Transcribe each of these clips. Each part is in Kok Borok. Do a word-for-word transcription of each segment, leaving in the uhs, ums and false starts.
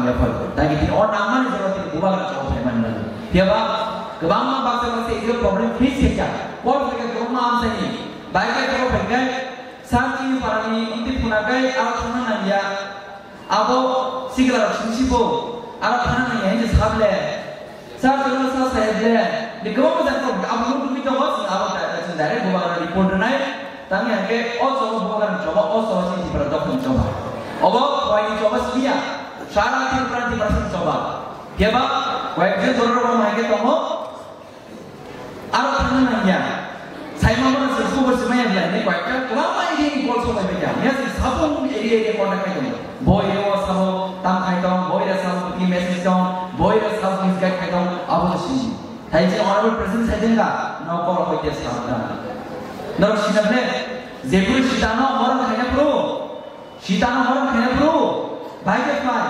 Tagi tini o nangmani jora tini bubagra chao phaimani nang. Phiya ba kwbangma baksa baksa ego problem face khaikha. Kol khaikha kwbangma amchaini. Bai khe kol khaikha. Sir chini parani amtwi phuna kai aro thangna nangya. Abo sikla rok singsibo aro thangna nangya hinwi sable. Sir chwla sa sayeble. Ni kwbangma jani kok abo nuk nukgwi tongo, chwng abo ta-, chwng direct bubagra report rwnai. Tangwi hwnkhe o choba bubagra choba, o choba chini Tripura dophani choba. Obo khoini choba siya. Sara Tripura Tripura sini choba. Phiya ba koyekjon jorarok rok hai khe tongo. Aro thangna nangya. Saima bono se khobor se maya belai ni koyekta kwbangma area ni call sobai bai ya. Mia se sabo area area contact khai tongo. Boi area o sabo tam khai tong, boi area sabo ki message tong, boi area sabo misguide khai tong, abo se sini. Hai je honorable president sai denga, no call hoi te sabda. Norok sina ble, jebul sitano moron khaina pro. Sitano horong khaina bro, bai khe phai.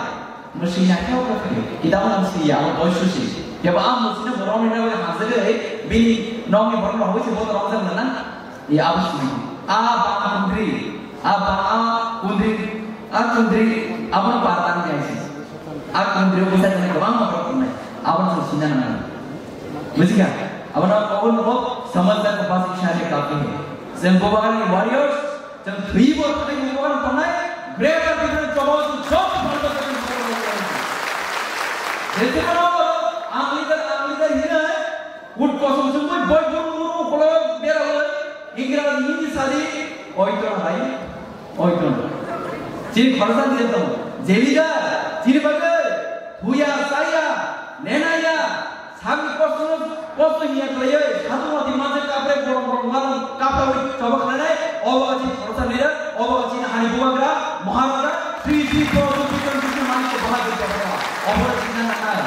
Mwswi naikhe okhe phai. Kitabo nang si ya, abo boisu si. Yabo a mwswino borok ni nang hamjagwi, bini nokni borok rok bai se bono romjak nana. Ya abo si. A ba kundri, a ba a kundri, a kundri, abo ba tang ya si. A kundri o bwsa khe kwbangma borok tongnai. Abo se sina nang. Bujikha? Abo na kobo nobo samajda ko basi share kafi hai. Jeng bobagrani warriors, Chwng thwibo thangwi bubagrano tongnai, Greater Tipraland chobao chwng joto Bharat Bharat chobao chwng. Jechwngno ang leader, ang leader hinwi, kut kosom chwngwi boi buru buru ukolog berawi, Ingrai Hindi sadi, oito hai, oito. Chini khoroksa leader tongo, je leader, chini bagwi, huya, saya, nenaya, Sakni kosto, kosto hiya khlaiwi, satung wati manse kapre bolong bolong malong kaprawi choba khlainai, obo chini khoroksa leader, obo chini hani bubagra, Maharaja, Sri Sri Pradyot Bikram Kishore Manikya Bahadur Chakra, obo chini nangnai.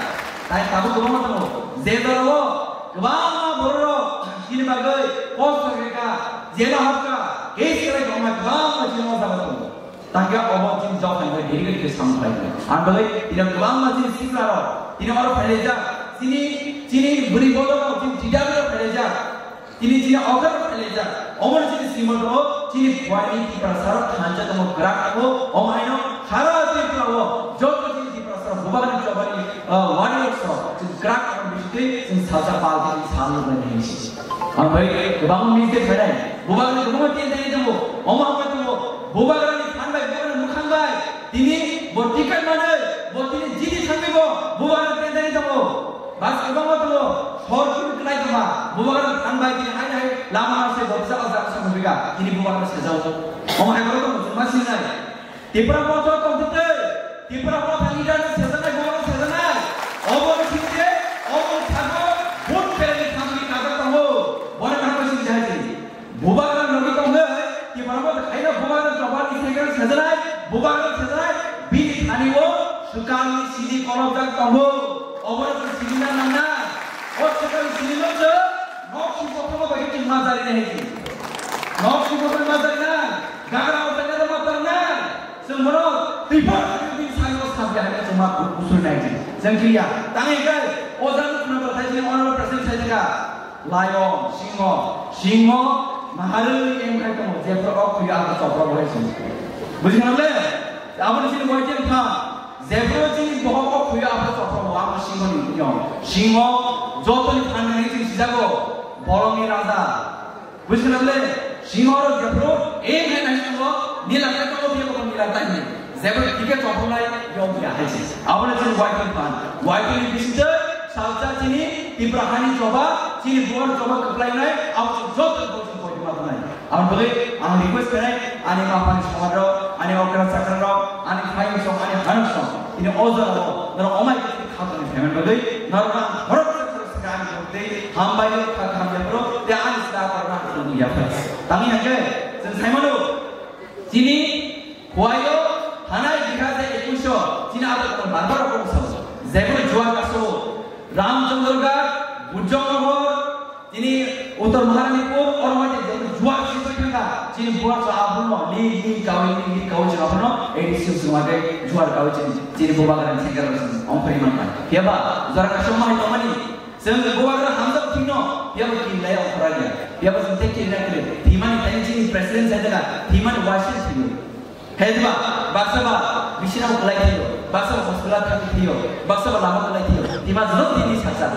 Tai tabuk kwbangma tongo, je dolo, kwbangma bororok chini bagwi kosto khaikha, jela habkha, case khlai kwbangma, kwbangma chini o jaga tongo. Tangkhe obo chini jok hai bai diri diri khe samung khlai di. Ang bagwi tini kwbangma chini sikla rok, tini oro phailai jak, chini, chini bwrwi bodol rok, chini tida rok phailai jak, tini chini okha rok phailai jak. Omo chini simo do, chini phuarni Tiprasa rok thanja tongo, kwrak tongo, omo haino sara Tripura o joto chini Tiprasa rok bubagrani chobani, ah, warriors rok, chini kwrak tongo bisitwi, chini salsa pal, chini sal nuknai hinwi si. Ang bai kwbangma mistake khainai. Bubagrani kwbangma tendency tongo. Omo hambai tongo. Bubagrani phan bai, bubagrani mwkhang bai. Tini bo ticket manwi, bo tini jiti thangwi bo bubagrani tendency tongo. Bas kwbangma tongo. Sor chini kwlai tongma. Bubagrani phan bai tini hai hai lama se bo bwsa o jagao se mubiga. Tini bubagrani sejao. Omo hai borok tongo, chwng ma sinai. Tipra Motha tongtwtwi, Tipra Motha leader no sejaknai, bubagrano sejaknai. Obo ni singje, obo ni sago, vote kelaini khamni kajak tongo. Bono kaham sing jai di. Bubagrano logi tongwi, Tipra Motha khaina bubagrano choba ni secretary sejaknai, bubagrano sejaknai, bini thani o swkang ni sini kolobjak tongo. Obo ni sini na nang na. O swkang ni sini no se, nok si bokolo bai chwng ma jari na hedi. Nok si bokolo ma jari na, gagra o jari na ma tang na. Chwng bono twiphang twiphang salo sabya hai chwng ma bu-, busul nai di. Chwng kiriya. Tang ekai, o jang khna ba thai chini honorable president sai jaga. Lion, singho, singho, maharwi em khai tongo, jephru ok khuya abo chopra bo hai chwng. Buji khna le? Abo ni chini waiting kha. Jephru chini bohok ok khuya abo chopra bo abo singho ni yong. Singho, joto ni phan nai chwng sijago, bolong ni raja. Buji khna le, singho ro jephru, e hai nai tongo, nila kai tongo, phiya bo nila tai ni. Jephru ticket chopholai, yong ya hai se. Abo le chini waiting phan. Waiting ni bising tei, salsa chini, Tipra hani choba, chini buar choba kwplai nai, abo chini joto bo chini koi ma nai. Abo bagwi ang request khlai, ani ma phani somaj rok, ani okra chakra rok, ani phai song, ani hanok song, ini ojor rok, norok omai khatoni payment bagwi, norok ang khorok se khorok se ani bagwi, hambai rok, kha kha hambai rok, te ani sida kor na khulum ya phai. Tangwi hake, chwng saimano, chini, huayo, hanai dui hajar ekush o, chini abo kono bar bar rok sabo, jebo juar kaso, Ramchandragarh, Bujongnagar, Chini Uttor Maharanipur, oro hai je juar sitoi thangkha, chini buar sa abono, li, li kawi, li, li kawi chini abono, A D C sung age juar kawi chini, chini bubagrani sengkar rok sung, ongkhorwi mankha. Phiya ba, jora kaisa mahai tongmani, chwng bubagra hamjak thwino, phiya ba kinlai ongkhorya. Phiya ba chwng tei kinlai kwrwi, thwimani tei chini president sai daga, thwimani waisa thwiyo. Haiba, baksa ba, Bisingo kwlai thio, baksa hospital thangwi thio, baksa lama kwlai thio, tima jwnw tini saksa.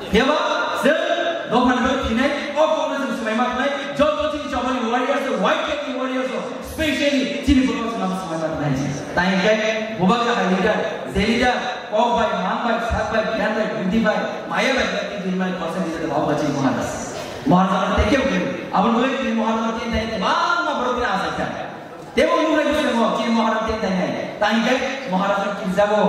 Phiya ba chwng dophani bagwi thinai, o kokno chwng swmai ma khnai, joto chini chobani warriors, white flag ni warriors, specially chini borok chwng swmai ma khnai. Tai hwnkhe bubagra hai leader, je leader, kok bai, mang bai, sak bai, giyan bai, buddhi bai, maya bai, tini mani percent leader, bhagwan chini Maharaj. Maharaj thank you. Aboni bagwi tini Maharaj thank you, bangma borok tini asai kha. Tebo nuknai bwskango chini Maharaj tei tainai. Tangwi khe Maharaj no kirjago.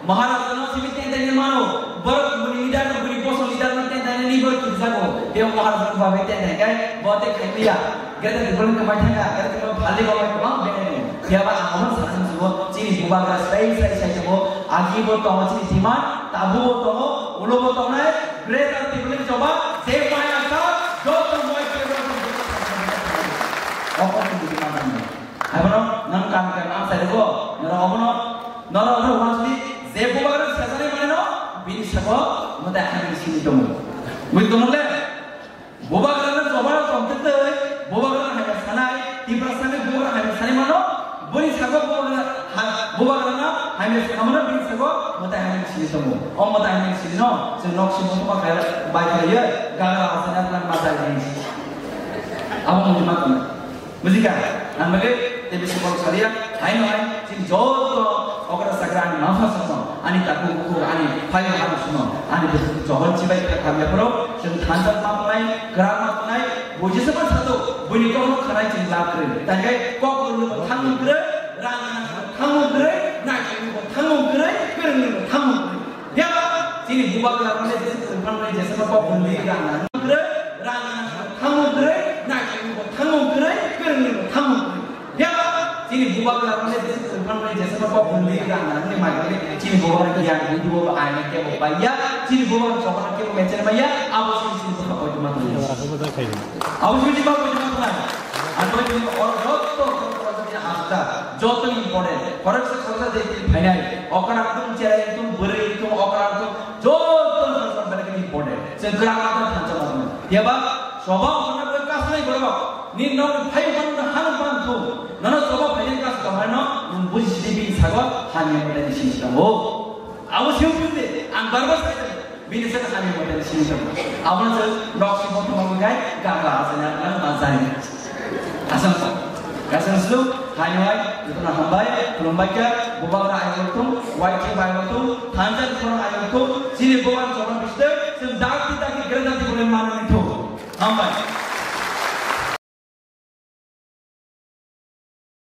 Maharaj no simi tei tainai mano. Borok bini leader no, bini bosong leader no tei tainai ni borok kirjago. Tebo Maharaj no babai tei tainai khe bo tei khaimaya. Greater Tipraland kwmai thangkha, Greater Tipraland phalni bagwi kwbang benai tongo. Phiya ba ang omo sana muchungo chini bubagra sai sai sai tongo. Agi bo tongo chini demand, tabuk bo tongo, ulo bo tongnai. Greater Tipraland choba, je maya sa, joto moi Tipraland. Opo chini demand. Abono nang kam kam ang sai rego, noro obono, noro obono uansli, je bubagra sajani mano, bini sabo, mate hamil sini tongo. Bui tongo le, bubagra na choba tong tei, bubagra na hamil sanai, Tiprasa ni bubagra hamil sanai mano, bini sabo bubagra, ha, bubagra na hamil sanai mano, bini sabo, mate hamil sini tongo. O mate hamil sini no, se nok si mo ma kaya, bai kaya, gagra asana plan ma jai ni. Abo mo ma tongo. Bujikha, ang bagwi tei bisi borok saliya, haino hai, chini joto okra sakra ani mapha sono, ani taku buku, ani phaio hano sono, ani bisi jogon chibai kha khamya phoro, chwng thansa ma tongnai, kwrak ma tongnai, bo jesa ma sato, buini kokno khanai chwng lab kwrwi. Tangkai kok rwno bo thangmung kwrwi, rang rwno bo thangmung kwrwi, naikolno bo thangmung kwrwi, kwrwngno bo thangmung kwrwi. Phiya ba chini bubagra rok le jesa kwrwngphang bai jesa no kok kwrwngwi rang nang kwrwi, rang nang thangmung kwrwi, naikolni bo thangmung kwrwi, kwrwngni bo thangmung kwrwi. Phiya ba chini bubagra rok le jesa kwrwngphang bai jesa no kok kwrwngwi rang nang ni mai kwrwi chini bubagra giyan ni duo ba aina kebo bai ya, chini bubagra chokra kebo mechen bai ya, abo chini chini bwkha koitma tong ya. Abo chini chini bwkha koitma tong ya. Ang bai chini oro joto joto joto important. Khoroksa khoroksa je tini phainai, okra tung, cherai tung, bwrwi tung, okra tung, joto khoroksa belai kheno important. Chwng kwrak ma thansa ma tong. Phiya ba choba okra bai kasnai borok, nini nok phai ban na hano ban thung. Nono choba phainai kas tong hai no, nwng buji sidi bini sago, hamya mata ni sini tongo. Abo se buji de, ang barbar sai. Bini saka kami model sini tongo. Abono chwng nok si botong bai gai, gaga asana nang majai. Asam ko. Kasang slu, hai hai, jotono hambai, khulumbai kha, bubagra ayang tung, white bai tung, thansa khorang ayang tung, chini bubagra chokon biste, chwng dakti dakti greater Tipraland manani tung. Hambai.